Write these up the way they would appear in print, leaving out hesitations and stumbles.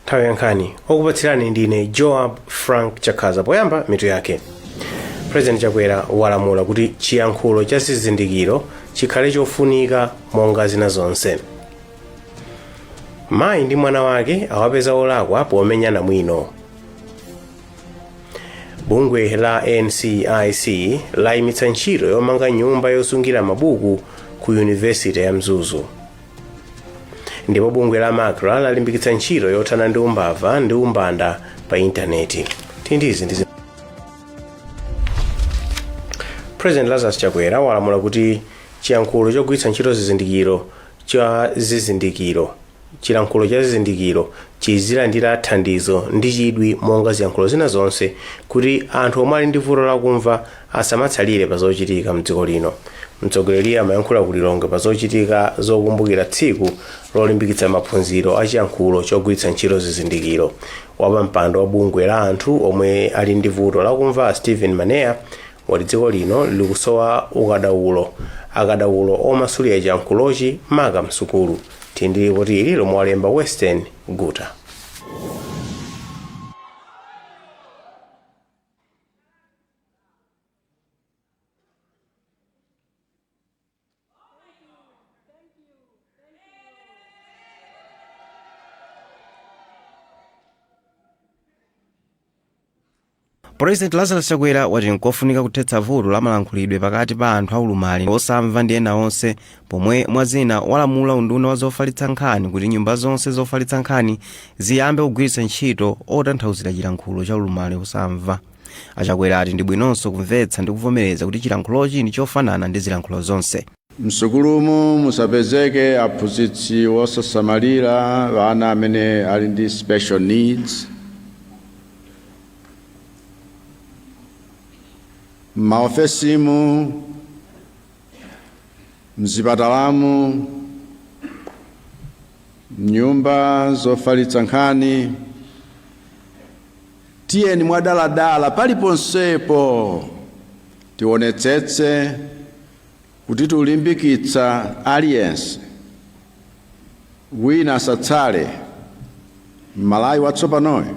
Nthawi ya nkhani, okupatsirani ndine Joab Frank Chakhaza. Poyamba, mitu yake. President Chakwera walamula kuti chiyankhulo cha zizindikiro chikhale chofunika monga zina zonse. Mayi ndi mwana wake awapeza olakwa pomenya namwino. Bungwe la NCIC layimitsa ntchito yomanga nyumba yosungira mabuku ku Yunivesite ya Mzuzu. Ndipo bungwe la MACRA lalimbikitsa ntchito yothana ndi umbava ndi umbanda pa intaneti. Tindizi ndi President Lazarus Chakwera walamula kuti chiyankhulo chogwiritsa ntchito zizindikiro cha zizindikiro chilankhulo cha zizindikiro chizilandira thandizo ndi chidwi monga ziyankhulo zina zonse, kuti anthu omwe ali ndi vuto lakumva asamatsalire pa zochitika mdziko lino. Mtsogoleri amayankhula ku Lilongwe pa zochitika zokumbukira tsiku lolimbikitsa maphunziro a chiyankhulo chogwiritsa ntchito zizindikiro. Wapampando wa bungwe la anthu omwe ali ndi vuto lakumva, Stephen Manea, wati dziko lino likusowa akadaulo omasulira chiyankhulochi, maka msukulu. Tili ndi lipoti ili lomwe walemba Western Guta. President Lazarus Chakwera wati nkofunika kuthetsa vuto la malankhulidwe pakati pa anthu aulumali, osamva ndi ena onse, pomwe mwazina walamula unduna wa zofalitsa nkhani kuti nyumba zonse zofalitsa nkhani ziyambe kugwiritsa ntchito otanthauzira chilankhulo cha ulumali osamva. A Chakwera ati ndi bwinonso kumvetsa ndi kuvomereza kuti chilankhulochi ndi chofanana ndi zilankhulo zonse. Msukulumu musapezeke aphunzitsi wosasamalira ana amene ali ndi special needs. M'maofesimu, mzipatalamu, mnyumba zofalitsa nkhani, tiyeni mwadaladala paliponsepo tionetsetse kuti tikulimbikitsa aliyense, wina asatsale. M'Malawi watsopanoyo,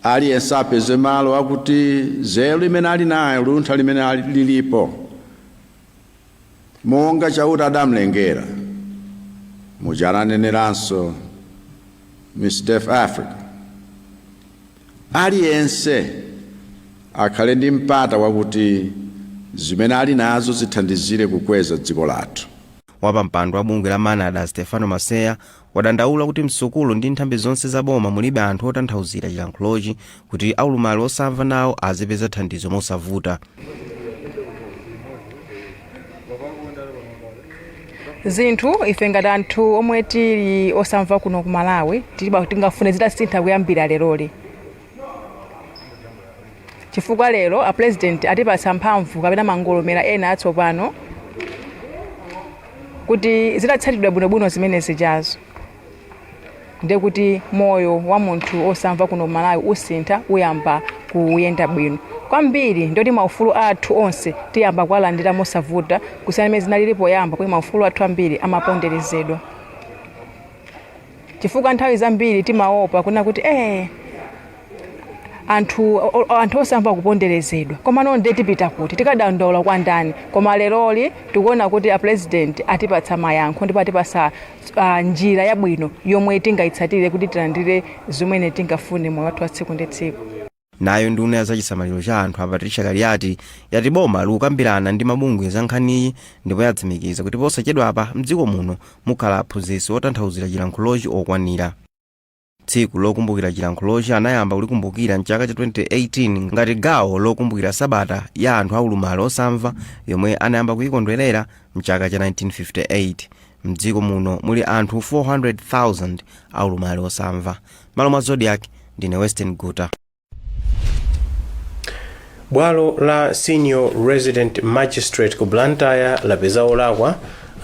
aliyense apeze malo akuti nzeru imene ali nayo, luntha limene lilipo, monga Chauta adamlengera, muja ananeneranso Miss Deaf Africa, aliyense akhale ndi mpata wakuti zimene ali nazo zithandizire kukweza dziko lathu. Wapampando wa bungwe la MANADA, Stefano Maseya, wadandaula kuti msukulu ndi nthambi zonse za boma mulibe anthu otanthauzira chilankhulochi kuti aulumali osamva nawo azipeza thandizo mosavuta. Zinthu ife ngati anthu omwe tili osamva kuno ku Malawi tingafune zitasintha kuyambira leroli, chifukwa lero a President atipatsa mphamvu kapena mangolomera ena atsopano kuti zitatsatidwa bwinobwino zimene zijazo, ndiye kuti moyo wa munthu osamva kuno Malawi usintha, uyamba kuyenda bwino kwambiri, ndoti maufulu athu onse tiyamba kuwalandira mosavuta, kusiyana mmene zinalili poyamba kuti maufulu athu ambiri amaponderezedwa, chifukwa nthawi zambiri timaopa kuna kuti anthu osamva kuponderezedwa, koma no nde tipita kuti, tikadandaula kwa ndani? Koma leroli tikuona kuti a President atipatsa mayankho ndipo atipatsa njira yabwino yomwe tingayitsatire kuti tilandire zimene tingafune moyo wathu wa tsiku ndi tsiku. Nayo nduna ya zachisamaliro cha anthu, a Patricia Kaliati, yati boma likukambirana ndi mabungwe za nkhaniyi ndipo yatsimikiza kuti posachedwapa mdziko muno mukhala aphunzitsi otanthauzira chilankhulochi okwanira. Tsiku lokumbukira chilankhulochi anayamba kulikumbukira mchaka cha 2018 ngati gawo lokumbukira sabata ya anthu aulumali osamva yomwe anayamba kuyikondwerera mchaka cha 1958. Mdziko muno muli anthu 400,000 aulumali osamva. Malo mwa Zodiak, ndine Western Guta. Bwalo la Senior Resident Magistrate ku Blantyre lapeza olakwa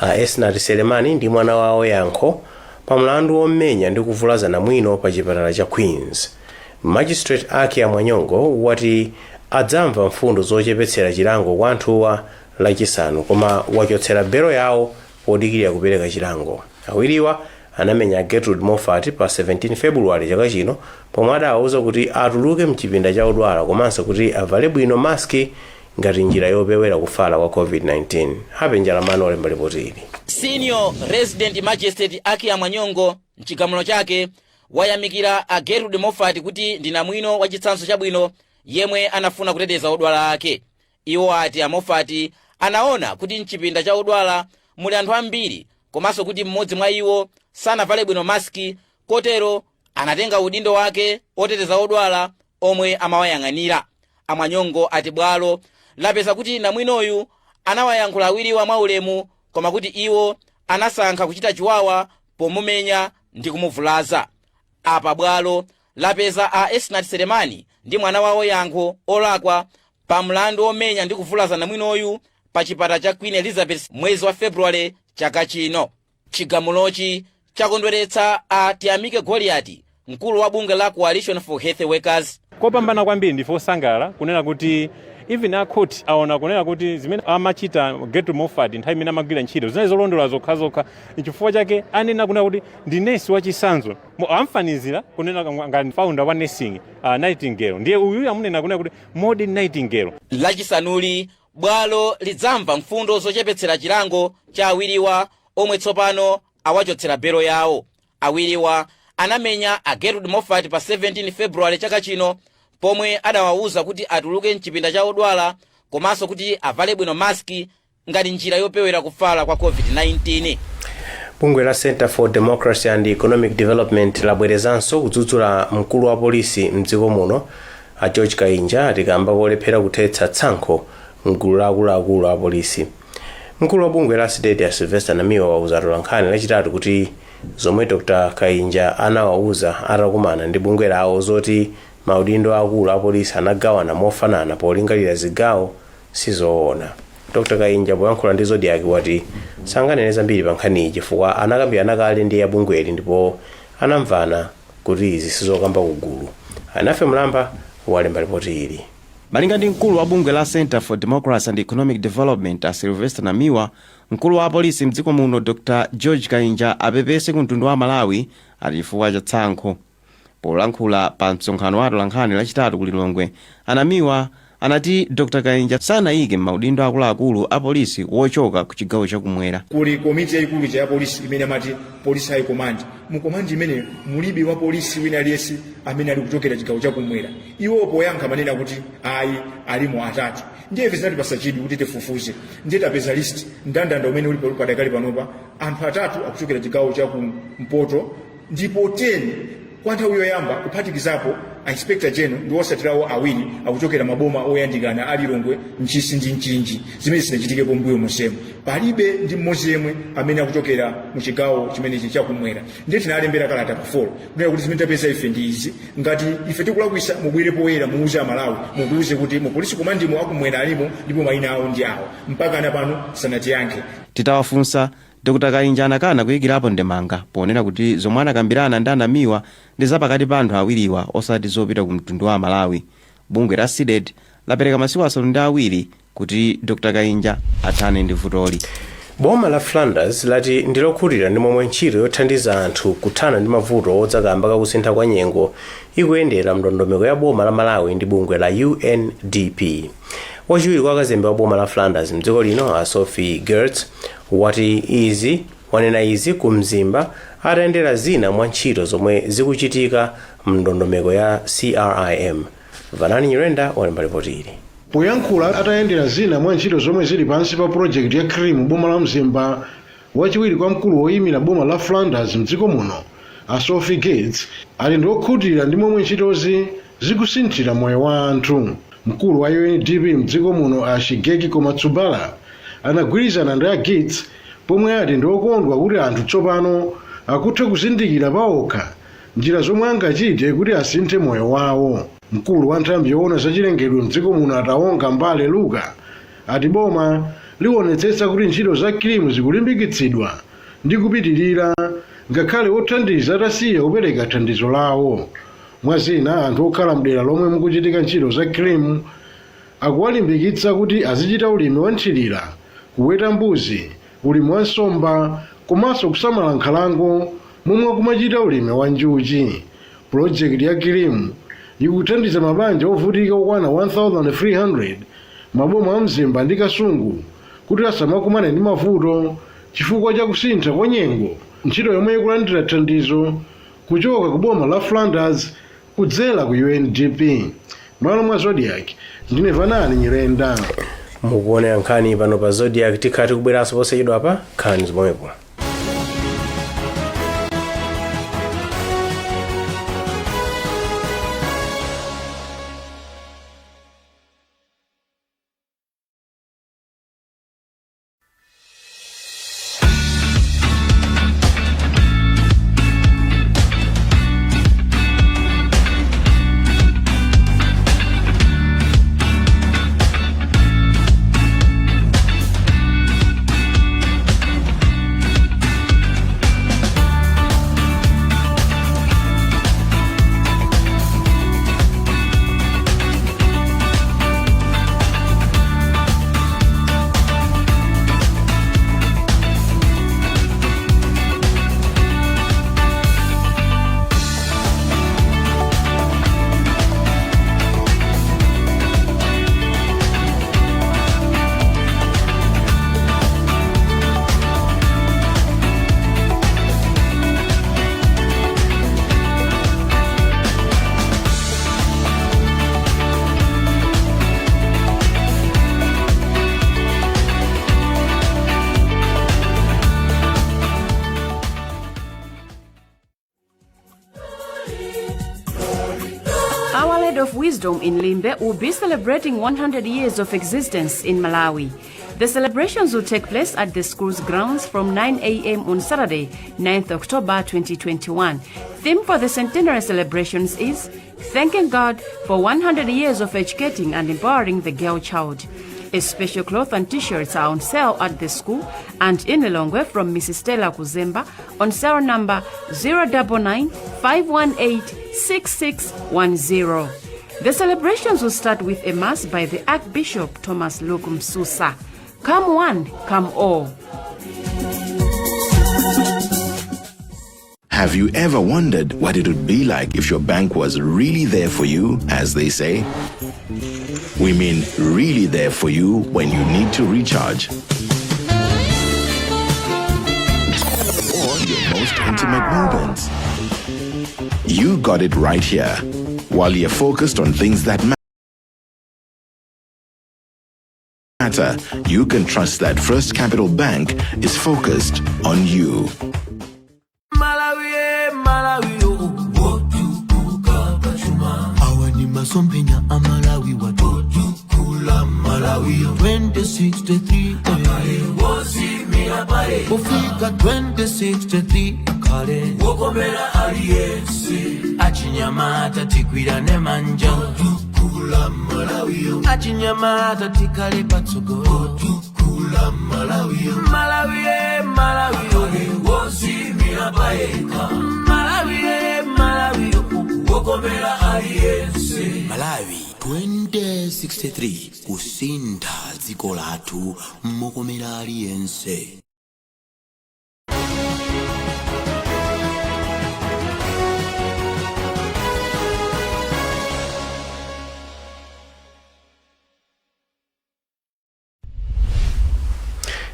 a Esnat Selemani ndi mwana wawo Yankho pa mlandu womenya ndi kuvulaza namwino pa chipatala cha Queens. Magistrate Akia Mwanyongo wati adzamva mfundo zochepetsera chilango kwa anthuwa Lachisanu, koma wachotsera belo yawo podikirira kupereka chilango. Awiriwa Anamenya Gertrude Moffat pa 17 Februwale chaka chino pomwe adawauza kuti atuluke mchipinda cha odwala komanso kuti avale bwino maski ngati njira yopewera kufala kwa COVID-19. Hape Njalamano olemba ripoti ili. Senior Resident Magistrate Akia Mwanyongo mchigamulo chake wayamikira a Gertrude Moffat kuti ndi namwino wa chitsanzo chabwino yemwe anafuna kuteteza odwala ake. Iwo ati a Moffat anaona kuti mchipinda cha odwala muli anthu ambiri komanso kuti mmodzi mwa iwo sanavale bwino maski, kotero anatenga udindo wake oteteza odwala omwe amawayang'anira. Amwanyongo ati bwalo lapeza kuti namwinoyu anawayankhula awiriwa mwaulemu, koma kuti iwo anasankha kuchita chiwawa pomumenya ndi kumuvulaza. Apa bwalo lapeza a Esnat Selemani ndi mwana wawo Yankho olakwa pa mlandu omenya ndi kuvulaza namwinoyu pa chipata cha Queen Elizabeth mwezi wa Februwale chaka chino. Chigamulochi chakondweretsa a Tiyamike Goliati, mkulu wa bungwe la Coalition for Health Workers. Kopambana kwambiri, ndife osangalala kunena kuti even a court aona kunena kuti zimene amachita Gertrude Moffat nthawi imene amagwira ntchito zinali zolondola zokhazokha. Chifukwa chake anena kunena kuti ndi nesi wachisanzo. Amfanizira kunena ngati founder wa nursing, Nightingale, ndiye uyu amunena kunena kuti modern Nightingale. Lachisanuli bwalo lidzamva mfundo zochepetsera chilango cha awiriwa omwe tsopano awachotsera belo yawo. Awiriwa anamenya a Gertrude Moffat pa 17 Februwale chaka chino pomwe adawawuza kuti atuluke mchipinda cha odwala komanso kuti avale bwino maski ngati njira yopewera kufala kwa COVID-19. Bungwe la Center for Democracy and Economic Development labwerezanso kudzudzula mkulu wa polisi mdziko muno a George Kainja tikamba kolephera kuthetsa tsankho mgulu la akuluakulu a polisi. Mkulu wa bungwe la CDEDI a Sylvester Namiwa wauza atolankhani Lachitatu kuti zomwe Dr Kainja anawauza atakumana ndi bungwe lawo zoti maudindo akulu a polisi anagawana mofanana polingalira zigawo sizoona. Dr Kainja poyankhula ndi Zodiak wati sanganene zambiri pa nkhaniyi chifukwa anakambirana kale ndi abungweli ndipo anamvana kuti izi sizokamba kugulu. Anafe Mlamba walemba ripoti ili. Malinga ndi mkulu wa bungwe la Center for Democracy and Economic Development a Sylvester Namiwa, mkulu wa apolisi mdziko muno Dr George Kainja apepese ku mtundu wa Malawi ati chifukwa cha tsankho. Polankhula pa msonkhano wa atolankhani Lachitatu ku Lilongwe, anamiwa anati Dr Kainja sanayike m'maudindo akuluakulu a polisi wochoka ku chigawo chakumwera. Kuli komiti yayikulu ya polisi imene amati Police High Command. Mu command imene mulibe wa polisi wina aliyense amene ali kuchokera chigawo chakumwera. Iwo poyankha manena kuti ayi, alimo atatu. Ndiye ife zinatipasa chidwi kuti tifufuze. Ndiye tapeza list, ndandanda umene ulipo padakali panopa, anthu atatu akuchokera chigawo chakumpoto ndipo 10 kwa nthawi yoyamba, kuphatikizapo a Inspector General ndi osatirawo awiri, akuchokera maboma oyandikana a Lilongwe, Ntchisi ndi Mchinji, zimene zinachitikepo mbuyo monsemo. Palibe ndi mmodzi yemwe amene akuchokera mu chigawo chimenechi chakumwera. Ndiye tinalembera kalata pa 4 kunena kuti zimene tapeza ife ndi izi, ngati ife tikulakwisa mubwere poyera, muuze Amalawi, mutiuze kuti mu police commandimo akumwera alimo ndipo mayina awo ndi awo. Mpaka na pano sanatiyankhe. Titawafunsa, Dr Kainja anakana kuyikirapo ndemanga ponena kuti zomwe anakambirana ndi anamiwa ndi zapakati pa anthu awiriwa, osati zopita ku mtundu wa Malawi. Bungwe la CDEDI lapereka masiku 7 kuti Dr Kainja athane ndi vutoli. Boma la Flanders lati ndilokhutira ndi momwe ntchito yothandiza anthu kuthana ndi mavuto odza kamba kakusintha kwa nyengo ikuyendera mndondomeko ya boma la Malawi ndi bungwe la UNDP. Wachiwiri kwa kazembe wa boma la Flanders mdziko lino a Sophie Geerts wati izi wanena izi ku Mzimba atayendera zina mwa ntchito zomwe zikuchitika mndondomeko ya CRIM. Vanani Nyirenda walemba ripoti ili. Poyankhula atayendera zina mwa ntchito zomwe zili pansi pa project ya CRIM boma la Mzimba, wachiwiri kwa mkulu woyimira boma la Flanders mdziko muno a Sophie Geerts ali ndi okhutira ndi momwe ntchitozi zikusinthira moyo wa anthu. Mkulu wa UNDP mdziko muno a Shigeki Komatsubara anagwirizana ndi a Geerts pomwe ati ndi okondwa kuti anthu tsopano akutha kuzindikira paokha njira zomwe angachite kuti asinthe moyo wawo. Mkulu wa nthambi yoona zachilengedwe mdziko muno atawonga Mbale Luka ati boma liwonetsetsa kuti ntchito za CRIM zikulimbikitsidwa ndi kupitirira ngakhale othandiza atasiya kupereka thandizo lawo. Mwazina, anthu okhala mdera lomwe mukuchitika ntchito za CRIM akuwalimbikitsa kuti azichita ulimi wa nthirira, kuweta mbuzi, ulimi wa nsomba komanso kusamala nkhalango. Momwe akumachita ulimi wa njuchi, pulojekiti ya CREAM ikuthandiza mabanja ovutika okwana 1300 maboma a Mzimba ndi Kasungu kuti asamakumane ndi mavuto chifukwa cha kusintha kwa nyengo, ntchito yomwe ikulandira thandizo kuchoka ku boma la Flanders kudzera ku UNDP. Malo mwa Zodiak, ndine Vanani Nyirenda. Mukuonera nkhani pano pa Zodiak. Tikhala tikubweranso posachedwa pa nkhani zomwepo. Our Lady of Wisdom in Limbe will be celebrating 100 years of existence in Malawi. The celebrations will take place at the school's grounds from 9 a.m. on Saturday, 9th October 2021. Theme for the centenary celebrations is Thanking God for 100 years of educating and empowering the girl child. A special cloth and t-shirts are on sale at the school and in Lilongwe from Mrs. Stella Kuzemba on cell number 099 518 6610. The celebrations will start with a mass by the Archbishop Thomas Luke Msusa. Come one, come all. Have you ever wondered what it would be like if your bank was really there for you, as they say? We mean really there for you when you need to recharge. Or your most intimate moments. You got it right here. While you're focused on things that matter, you can trust that First Capital Bank is focused on you. Malawi, Malawi, wotukuka pachuma. Awa ni masomphenya a Malawi watotukula Malawi 2063 akhale wodziimira payekha 2063 akhale wokomera aliyense. Achinyamata tigwirane manja otukula Malawi. Achinyamata tikhale patsogolo otukula Malawi. Malawi, Malawi, wodziimira payekha. Malawi, Malawi, wokomera aliyense. Malawi 2063, kusintha dziko lathu mokomera aliyense.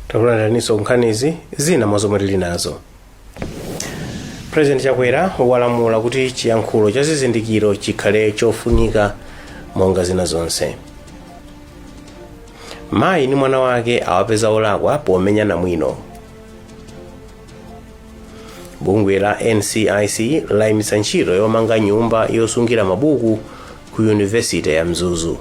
Takulandiraninso nkhanizi. Zina mwa zomwe tili nazo: President Chakwera walamula kuti chiyankhulo cha zizindikiro chikhale chofunika monga zina zonse. Mayi ndi mwana wake awapeza olakwa pomenya namwino. Bungwe la NCIC layimitsa ntchito yomanga nyumba yosungira mabuku ku Yunivesite ya Mzuzu.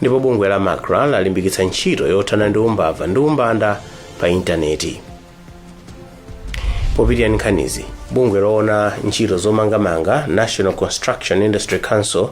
Ndipo bungwe la MACRA lalimbikitsa ntchito yothana ndi umbava ndi umbanda pa intaneti. Popitirira nkhanizi, bungwe loona ntchito zomangamanga, National Construction Industry Council,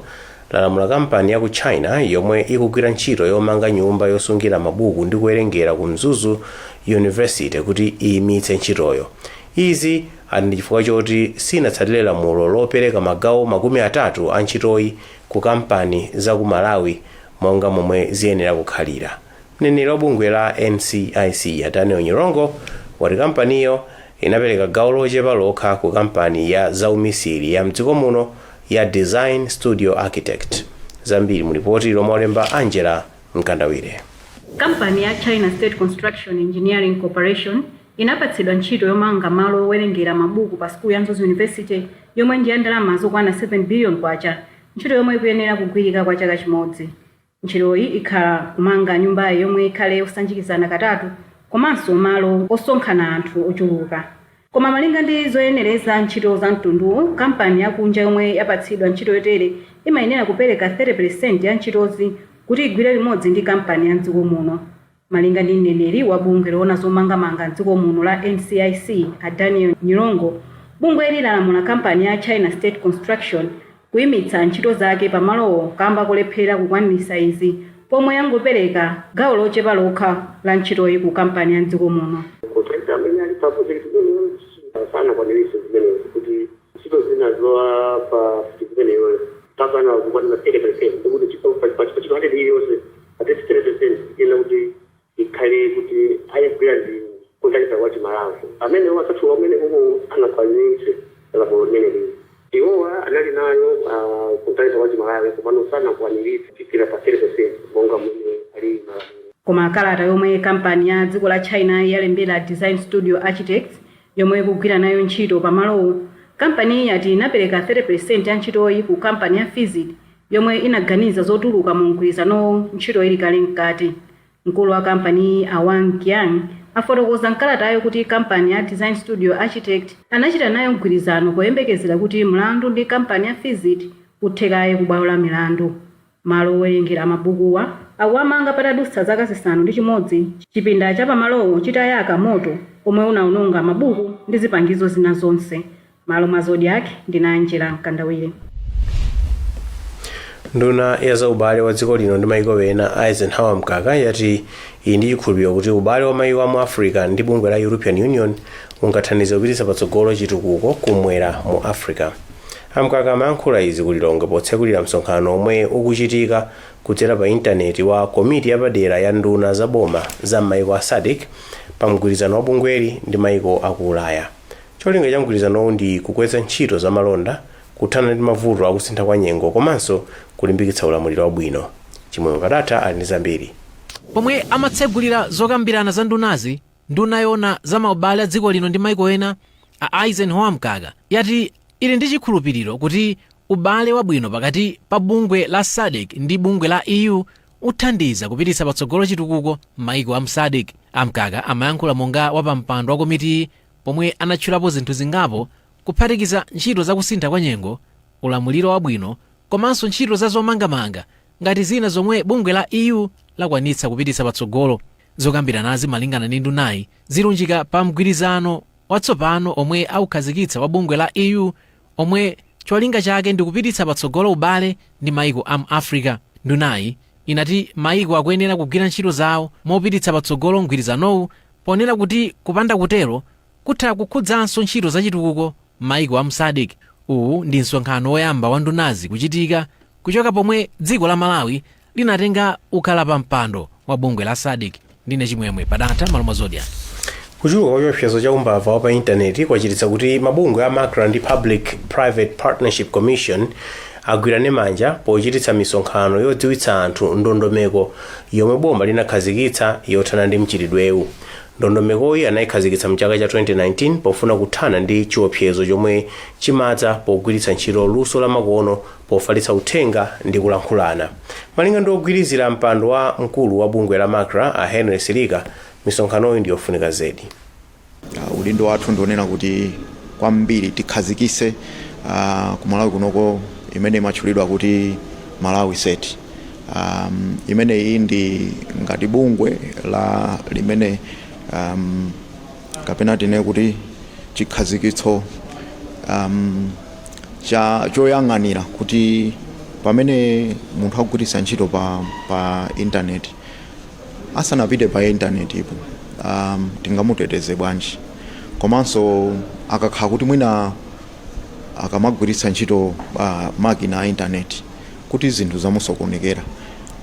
lalamula kampani ya ku China yomwe ikugwira ntchito yomanga nyumba yosungira mabuku ndi kuwerengera ku Mzuzu University kuti iyimitse ntchitoyo. Izi ati ndi chifukwa choti sinatsatire lamulo lopereka magawo 30 a ntchitoyi ku kampani za ku Malawi monga momwe ziyenera kukhalira. Mneneri wa bungwe la NCIC, a Daniel Nyirongo, wati kampaniyo Inapereka gawo lochepa lokha ku kampani ya zaumisiri ya mdziko muno ya Design Studio Architect. Zambiri mulipoti lomwe walemba Angela Mkandawire. Kampani ya China State Construction Engineering Corporation inapatsidwa ntchito yomanga malo owerengera mabuku pa sukulu ya Mzuzu University, yomwe ndi ya ndalama zokwana 7 billion kwacha, ntchito yomwe ikuyenera kugwirika kwa chaka chimodzi. Ntchitoyi ikhala kumanga nyumbayi yomwe ikhale yosanjikizana katatu komanso malo osonkhana anthu ochuluka. Koma malinga ndi zoyenereza ntchito za mtunduwu, kampani yakunja yomwe yapatsidwa ntchito yotere imayenera kupereka 30% ya ntchitozi kuti igwire limodzi ndi kampani ya mdziko muno. Malinga ndi mneneri wa bungwe loona zomangamanga mdziko muno la NCIC, a Daniel Nyirongo, bungweli lalamula kampani ya China State Construction kuyimitsa ntchito zake pamalowo kamba kolephera kukwanitsa izi, pomwe yangopereka gawo lochepa lokha la ntchitoyi ku kampani ya mdziko muno. Contractor amene ali pa project imeneyo sanakwaniritse zimenezi, kuti ntchito zina zowa pa zimeneyo pakana kukwanira 30%, ndikuti pa ntchito 100 iliyonse, at least 30% iyena kuti ikhale kuti ayigwira ndi contractor wa Chimalawi. Amene wasathuwa amene uko anakwaniritse lamulo limeneli, iwowa anali nayo contractor wa Chimalawi, komano sanakwaniritse kufikira pa 30% monga mwene ali malamulo. Koma kalata yomwe kampani ya dziko la China yalembera Design Studio Architects, yomwe ikugwira nayo ntchito pamalowo, kampani yati inapereka 30% ya ntchitoyi ku kampani ya Physic, yomwe inaganiza zotuluka mu mgwirizanowo ntchito ili kale mkati. Mkulu wa kampani, a Wang Qiang, afotokoza mkalatayo kuti kampani ya Design Studio Architect anachita nayo mgwirizano poyembekezera kuti mlandu ndi kampani ya Physic uthekaye ku bwalo la milandu. Malo owerengera mabukuwa akuwamanga patadutsa zaka 6 chipinda chapamalowo chitayaka moto omwe unawononga mabuku ndi zipangizo zina zonse. Malo mwa Zodiak, ndine Angela Mkandawire. Nduna ya zaubale wa dziko lino ndi maiko ena, Eisenhower Mkaka, yati ili ndi chikhulupiriro kuti ubale wa maiko amu Africa ndi bungwe la European Union ungathandize kupititsa patsogolo chitukuko kumwera mu Africa. Amkaka amayankhula izi ku Lilongwe potsekulira msonkhano omwe ukuchitika kudzera pa intaneti wa komiti yapadera ya nduna za boma za maiko a SADC pa mgwirizano wa bungweli ndi maiko aku Ulaya. Cholinga cha mgwirizanowu ndi kukweza ntchito za malonda, kuthana ndi mavuto akusintha kwa nyengo komanso kulimbikitsa ulamuliro wabwino. Chimwemwe Padatha ali ndi zambiri. Pomwe amatsegulira zokambirana za ndunazi, nduna yona za maubale a dziko lino ndi maiko ena, a Eisenhower Mkaka, yati ili ndi chikhulupiriro kuti ubale wabwino pakati pa bungwe la SADC ndi bungwe la EU uthandiza kupititsa patsogolo chitukuko m'maiko a mSADC. Amkaka amayankhula monga wapampando wa komitiyi, pomwe anatchulapo zinthu zingapo, kuphatikiza ntchito zakusintha kwa nyengo, ulamuliro wabwino komanso ntchito za zomangamanga ngati zina zomwe bungwe la EU lakwanitsa kupititsa patsogolo. Zokambiranazi, malingana ndi ndunayi, zilunjika pa mgwirizano watsopano omwe aukhazikitsa wa bungwe la EU, omwe cholinga chake ndi kupititsa patsogolo ubale ndi maiko a mu Africa. Ndunayi inati maiko akuyenera kugwira ntchito zawo mopititsa patsogolo mgwirizanowu, ponena kuti kupanda kutero kutha kukhudzanso ntchito zachitukuko m'maiko a mSADC. Uwu ndi msonkhano woyamba wa ndunazi kuchitika kuchoka pomwe dziko la Malawi linatenga ukhala pa mpando wa bungwe la SADC. Ndine Chimwemwe Padatha, malo mwa Zodiak. Kuchuluka kwa chiopsezo cha umbava wa pa intaneti kwachititsa kuti mabungwe a MACRA ndi Public Private Partnership Commission agwirane manja pochititsa misonkhano yodziwitsa anthu ndondomeko yomwe boma linakhazikitsa yothana ndi mchitidwewu. Ndondomekoyi anayikhazikitsa mchaka cha 2019 pofuna kuthana ndi chiopsezo chomwe chimadza pogwiritsa ntchito luso lamakono pofalitsa uthenga ndi kulankhulana. Malinga ndi ogwirizira mpando wa mkulu wa bungwe la MACRA, a Henry Silika, misonkhanoyi ndiyofunika zedi. Udindo wathu ndionena kuti kwambiri tikhazikise ku Malawi kunoko imene imatchulidwa kuti Malawi CERT. Imeneyi ndi ngati bungwe la limene kapena tine kuti chikhazikitso cha choyang'anira kuti pamene munthu akugwiritsa ntchito pa intaneti, asanapite pa intaneti ipo, tingamuteteze bwanji, komanso akakhala kuti mwina akamagwiritsa ntchito makina a intaneti kuti zinthu zamusokonekera,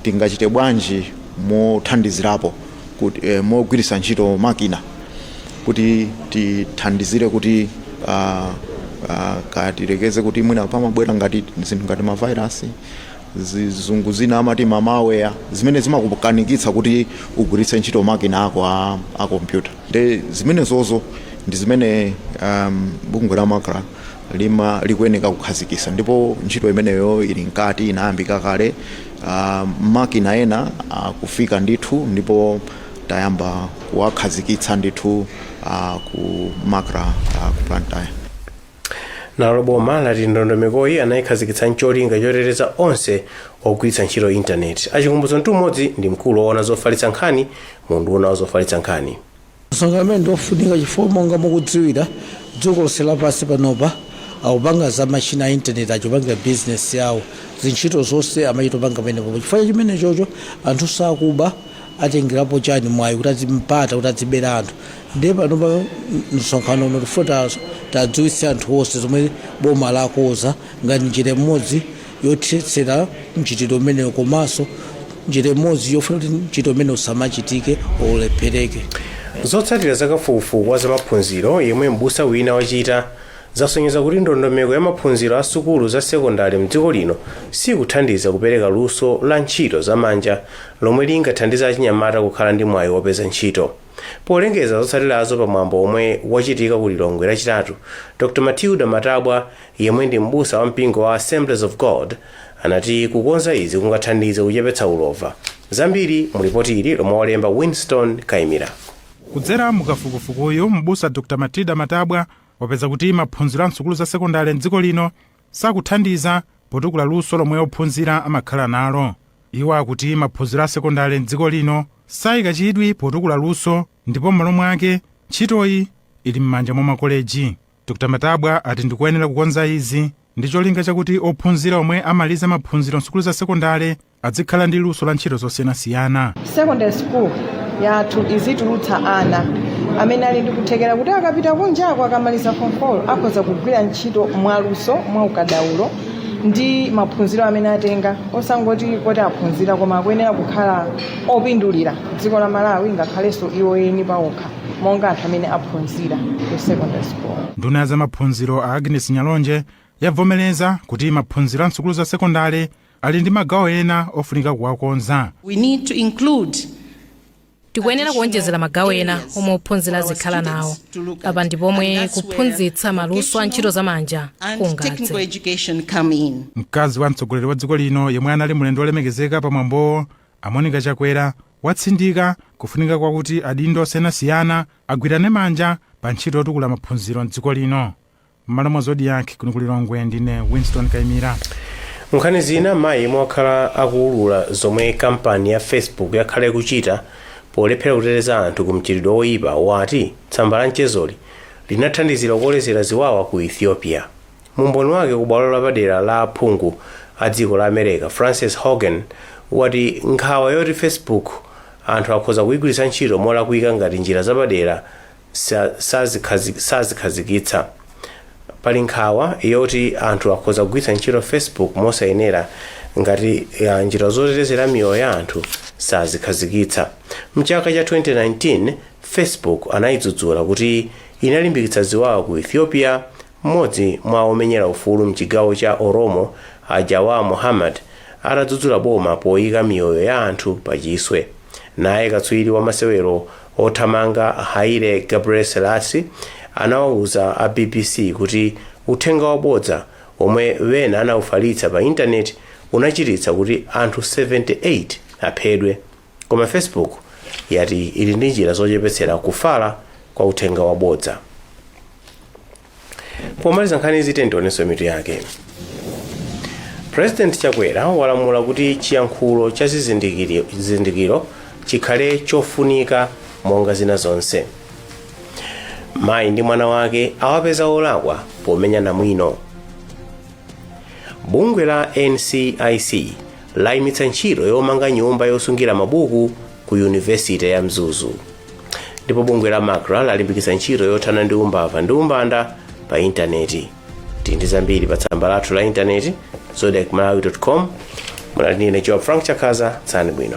tingachite bwanji mothandizirapo kuti mogwiritsa ntchito makina. Kuti tithandizire kuti katilekeze kuti mwina pamabwera ngati zinthu ngati mavirus, zizungu zina amati ma malware, zimene zimakukanikitsa kuti ugwiritse ntchito makina ako a kompyuta. Nde zimenezozo ndi zimene bungwe la MACRA lima likuyeneka kukhazikitsa, ndipo ntchito imeneyo ili mkati, inayambika kale. Makina ena akufika ndithu, ndipo tayamba kuwakhazikitsa ndithu ku MACRA ku Blantyre. Nalo boma lati ndondomekoyi anayikhazikitsa ncholinga choteteza onse ogwiritsa ntchito intaneti. Achikumbutso Mtumodzi ndi mkulu woona zofalitsa nkhani mu unduna wa zofalitsa nkhani. Msonkhano umene ndiofunika chifukwa, monga mukudziwira, dziko lonse lapansi panopa akupanga za machina a intaneti, achipangira bizinesi yawo, zintchito zonse amachitopanga pamenepo. Chifukwa chimene chocho anthu sakuba atengerapo chani mwayi kuti azimpata kuti azibera anthu. Ndiye panopa msonkhano uno tifuna tadziwitse anthu onse zomwe boma lakonza ngati njira imodzi yothetsera mchitidwe umenewo, komanso njira imodzi yofuna kuti mchitidwe umene usamachitike, ulephereke. Zotsatira zakafukufuku wa zamaphunziro yemwe m'busa wina wachita zasonyeza kuti ndondomeko ya maphunziro a sukulu za sekondari mdziko lino sikuthandiza kupereka luso la ntchito zamanja lomwe lingathandiza achinyamata kukhala ndi mwayi wopeza ntchito. Polengeza zotsatirazo pamwambo omwe wachitika ku Lilongwe Lachitatu, Dr Matilda Matabwa, yemwe ndi m'busa wa mpingo wa Assemblies of God, anati kukonza izi kungathandize kuchepetsa ulova. Zambiri mu ripoti ili lomwe walemba Winston Kaimira. Kudzera mukafukufukuyu, m'busa Dr Matilda Matabwa wapeza kuti maphunziro a msukulu za sekondari mdziko lino sakuthandiza potukula luso lomwe ophunzira amakhala nalo. Iwo akuti maphunziro a sekondari mdziko lino sayika chidwi potukula luso, ndipo m'malo mwake ntchitoyi ili m'manja mwa makoleji. Dr Matabwa ati ndikuyenera kukonza izi ndi cholinga chakuti ophunzira omwe amaliza maphunziro msukulu za sekondari azikhala ndi luso la ntchito zosiyanasiyana. Secondary school yathu izitulutsa ana amene ali ndi kuthekera kuti akapita kunjako, akamaliza form 4, akhoza kugwira ntchito mwaluso, mwa ukadaulo ndi maphunziro amene atenga, osangoti kuti aphunzira, koma akuyenera kukhala opindulira dziko la Malawi ngakhalenso iwo eni paokha monga anthu amene aphunzira ku secondary school. Nduna ya zamaphunziro a Agnes Nyalonje yavomereza kuti maphunziro a msukulu za sekondari ali ndi magawo ena ofunika kuwakonza. We need to include Tikuyenera kuonjezera magawo ena omwe ophunzira azikhala nawo. Apa ndi pomwe kuphunzitsa maluso a ntchito zamanja and technical kungadze. education come in. Mkazi wa mtsogoleri wa dziko lino, yemwe anali mlendo wolemekezeka pamwambowo, a Monica Chakwera, watsindika kufunika kwakuti adindo osiyanasiyana agwirane manja pa ntchito yotukula maphunziro mdziko lino. M'malo mwa Zodiak, kuno ku Lilongwe, ndine Winston Kaimira. Nkhani zina, mayi yemwe wakhala akuwulula zomwe kampani ya Facebook yakhala ikuchita polephera kuteteza anthu ku mchitidwe woyipa wati tsamba la mchezoli linathandizira kukolezera ziwawa ku Ethiopia. Mumboni wake ku bwalo lapadera la aphungu a dziko la America, Frances Haugen wati nkhawa yoti Facebook anthu akhoza kuyigwiritsa ntchito molakwika ngati njira zapadera sazikhazikitsa. Pali nkhawa yoti anthu akhoza kugwiritsa ntchito Facebook mosayenera ngati njira zotetezera miyoyo ya anthu sazikhazikitsa. Mchaka cha 2019 Facebook anayidzudzula kuti inalimbikitsa ziwawa ku Ethiopia, mmodzi mwa omenyera ufulu mchigawo cha Oromo, a Jawar Mohammed, atadzudzula boma poyika miyoyo ya anthu pachiswe. Naye katswiri wa masewero othamanga Haile Gebrselassie anawauza a BBC kuti uthenga wabodza omwe wena anawufalitsa pa intaneti unachititsa kuti anthu 78 aphedwe. Koma Facebook yati ili ndi njira zochepetsera kufala kwa uthenga wabodza. Pomaliza nkhani izi, tionenso mitu yake. President Chakwera walamula kuti chiyankhulo cha zizindikiro chikhale chofunika monga zina zonse. Mayi ndi mwana wake awapeza olakwa pomenyana mwino. Bungwe la NCIC layimitsa ntchito yomanga nyumba yosungira mabuku ku Yunivesite ya Mzuzu. Ndipo bungwe la MACRA lalimbikitsa ntchito yothana ndi umbava ndi umbanda pa intaneti. Tili ndi zambiri pa tsamba lathu la intaneti, zodiakmalawi.com. Munali ndine Joab Frank Chakhaza. Tsani bwino.